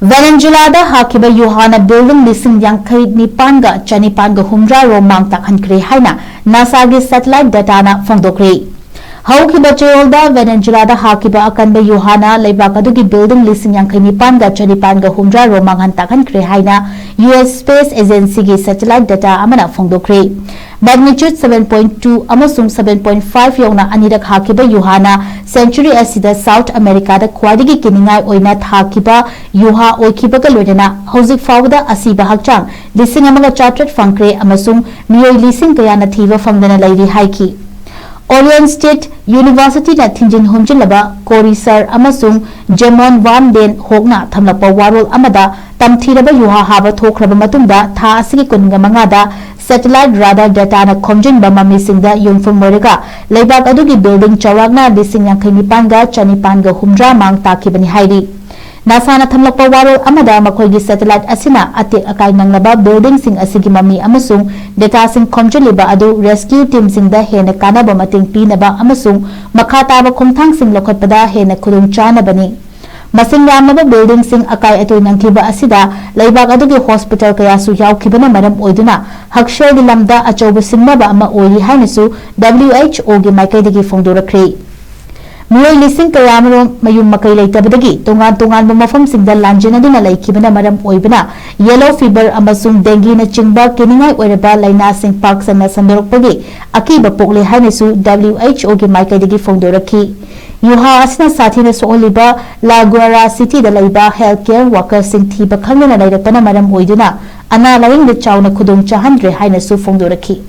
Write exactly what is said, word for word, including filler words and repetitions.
ꯚꯦꯅꯦꯟꯖꯨꯂꯥꯗ ꯍꯥꯈꯤꯕ ꯌꯨꯍꯥꯅ building ꯂꯤꯁꯤꯡ ꯌꯥꯡꯈꯩ ꯅꯤꯄꯥꯟꯒ ꯆꯅꯤꯄꯥꯟꯒ ꯍꯨꯝꯗ꯭ꯔꯥ ꯔꯣꯝ ꯃꯥꯡ ꯇꯥꯛꯍꯟꯈ꯭ꯔꯦ ꯍꯥꯏꯅ ꯅꯥꯁꯥꯒꯤ satellite dataꯅ ꯐꯣꯡꯗꯣꯛꯈ꯭ꯔꯦ꯫ ꯍꯧꯈꯤꯕ ꯆꯌꯣꯜꯗ ꯚꯦꯅꯦꯟꯖꯨꯂꯥꯗ ꯍꯥꯈꯤꯕ ꯑꯀꯟꯕ ꯌꯨꯍꯥꯅ ꯂꯩꯕꯥꯛ ꯑꯗꯨꯒꯤ building ꯂꯤꯁꯤꯡ ꯌꯥꯡꯈꯩ ꯅꯤꯄꯥꯟꯒ ꯆꯅꯤꯄꯥꯟꯒ ꯍꯨꯝꯗ꯭ꯔꯥ ꯔꯣꯝ ꯃꯥꯡꯍꯟ ꯇꯥꯛꯍꯟꯈ꯭ꯔꯦ ꯍꯥꯏꯅ U S Space Agencyꯒꯤ satellite data ꯑꯃꯅ ꯐꯣꯡꯗꯣꯛꯈ꯭ꯔꯦ꯫ Magnitude seven point two ꯑꯃꯁꯨꯡ seven point five ꯌꯧꯅ ꯑꯅꯤꯔꯛ ꯍꯥꯈꯤꯕ ꯌꯨꯍꯥꯅ century ꯑꯁꯤꯗ South Americaꯗ ꯈ꯭ꯋꯥꯏꯗꯒꯤ ꯀꯤꯅꯤꯡꯉꯥꯏ ꯑꯣꯏꯅ ꯊꯥꯈꯤꯕ ꯌꯨꯍꯥ ꯑꯣꯏꯈꯤꯕꯒ ꯂꯣꯏꯅꯅ ꯍꯧꯖꯤꯛ ꯐꯥꯎꯕꯗ ꯑꯁꯤꯕ ꯍꯛꯆꯥꯡ ꯂꯤꯁꯤꯡ ꯑꯃꯒ ꯆꯥꯇ꯭ꯔꯦꯠ ꯐꯪꯈ꯭ꯔꯦ ꯑꯃꯁꯨꯡ ꯃꯤꯑꯣꯏ ꯂꯤꯁꯤꯡ ꯀꯌꯥꯅ ꯊꯤꯕ ꯐꯪꯗꯅ ꯂꯩꯔꯤ ꯍꯥꯏꯈꯤ꯫ Oregon State Universityꯅ ꯊꯤꯡꯖꯤꯟ ꯍꯨꯝꯖꯤꯜꯂꯕ Corey Serr ꯑꯃꯁꯨꯡ Jamon van den Hoekꯅ ꯊꯝꯂꯛꯄ ꯋꯥꯔꯣꯜ ꯑꯃꯗ, ꯇꯝꯊꯤꯔꯕ ꯌꯨꯍꯥ ꯍꯥꯕ ꯊꯣꯛꯈ꯭ꯔꯕ ꯃꯇꯨꯡꯗ ꯊꯥ ꯑꯁꯤꯒꯤ ꯀꯨꯟꯒ ꯃꯉꯥꯗ satellite radar dataꯅ ꯈꯣꯝꯖꯤꯟꯕ ꯃꯃꯤꯁꯤꯡꯗ ꯌꯨꯝꯐꯝ ꯑꯣꯏꯔꯒ ꯂꯩꯕꯥꯛ ꯑꯗꯨꯒꯤ building ꯆꯥꯎꯔꯥꯛꯅ ꯂꯤꯁꯤꯡ ꯌꯥꯡꯈꯩ ꯅꯤꯄꯥꯟꯒ ꯆꯅꯤꯄꯥꯟꯒ ꯍꯨꯝꯗ꯭ꯔꯥ ꯃꯥꯡ ꯇꯥꯛꯈꯤꯕꯅꯤ ꯍꯥꯏꯔꯤ꯫ ꯅꯥꯁꯥꯅ ꯊꯝꯂꯛꯄ ꯋꯥꯔꯣꯜ ꯑꯃꯗ ꯃꯈꯣꯏꯒꯤ satellite ꯑꯁꯤꯅ ꯑꯇꯦꯛ ꯑꯀꯥꯏ ꯅꯪꯂꯕ buildingꯁꯤꯡ ꯑꯁꯤꯒꯤ ꯃꯃꯤ ꯑꯃꯁꯨꯡ dataꯁꯤꯡ ꯈꯣꯝꯖꯤꯜꯂꯤꯕ ꯑꯗꯨ rescue teamꯁꯤꯡꯗ ꯍꯦꯟꯅ ꯀꯥꯟꯅꯕ ꯃꯇꯦꯡ ꯄꯤꯅꯕ ꯑꯃꯁꯨꯡ ꯃꯈꯥ ꯇꯥꯕ ꯈꯣꯡꯊꯥꯡꯁꯤꯡ ꯂꯧꯈꯠꯄꯗ ꯍꯦꯟꯅ ꯈꯨꯗꯣꯡ ꯆꯥꯅꯕꯅꯤ꯫ ꯃꯁꯤꯡ ꯌꯥꯝꯂꯕ buildingꯁꯤꯡ ꯑꯀꯥꯏ ꯑꯇꯣꯏ ꯅꯪꯈꯤꯕ ꯑꯁꯤꯗ ꯂꯩꯕꯥꯛ ꯑꯗꯨꯒꯤ hospital ꯀꯌꯥꯁꯨ ꯌꯥꯎꯈꯤꯕꯅ ꯃꯔꯝ ꯑꯣꯏꯗꯨꯅ ꯍꯛꯁꯦꯜꯒꯤ ꯂꯝꯗ ꯑꯆꯧꯕ ꯁꯤꯡꯅꯕ ꯑꯃ ꯑꯣꯏꯔꯤ ꯍꯥꯏꯅꯁꯨ W H Oꯒꯤ ꯃꯥꯏꯀꯩꯗꯒꯤ ꯐꯣꯡꯗꯣꯔꯛꯈ꯭ꯔꯦ꯫ ꯃꯤꯑꯣꯏ ꯂꯤꯁꯤꯡ ꯀꯌꯥꯃꯔꯨꯝ ꯃꯌꯨꯝ ꯃꯀꯩ ꯂꯩꯇꯕꯗꯒꯤ ꯇꯣꯉꯥꯟ ꯇꯣꯉꯥꯟꯕ ꯃꯐꯝꯁꯤꯡꯗ ꯂꯥꯟꯖꯦꯟꯅꯗꯨꯅ ꯂꯩꯈꯤꯕꯅ ꯃꯔꯝ ꯑꯣꯏꯕꯅ yellow fever ꯑꯃꯁꯨꯡ dengueꯅꯆꯤꯡꯕ ꯀꯤꯅꯤꯡꯉꯥꯏ ꯑꯣꯏꯔꯕ ꯂꯥꯏꯅꯥꯁꯤꯡ ꯄꯥꯛ ꯁꯟꯅ ꯁꯟꯗꯣꯔꯛꯄꯒꯤ ꯑꯀꯤꯕ ꯄꯣꯛꯂꯦ ꯍꯥꯏꯅꯁꯨ W H Oꯒꯤ ꯃꯥꯏꯀꯩꯗꯒꯤ ꯐꯣꯡꯗꯣꯔꯛꯈꯤ꯫ ꯌꯨꯍꯥ ꯑꯁꯤꯅ ꯁꯥꯊꯤꯅ ꯁꯣꯛꯍꯜꯂꯤꯕ La Guaira Cityꯗ ꯂꯩꯕ healthcare workerꯁꯤꯡ ꯊꯤꯕ ꯈꯪꯗꯅ ꯂꯩꯔꯛꯄꯅ ꯃꯔꯝ ꯑꯣꯏꯗꯨꯅ ꯑꯅꯥ ꯂꯥꯌꯦꯡꯗ ꯆꯥꯎꯅ ꯈꯨꯗꯣꯡ ꯆꯥꯍꯟꯗ꯭ꯔꯦ ꯍꯥꯏꯅꯁꯨ ꯐꯣꯡꯗꯣꯔꯛꯈꯤ꯫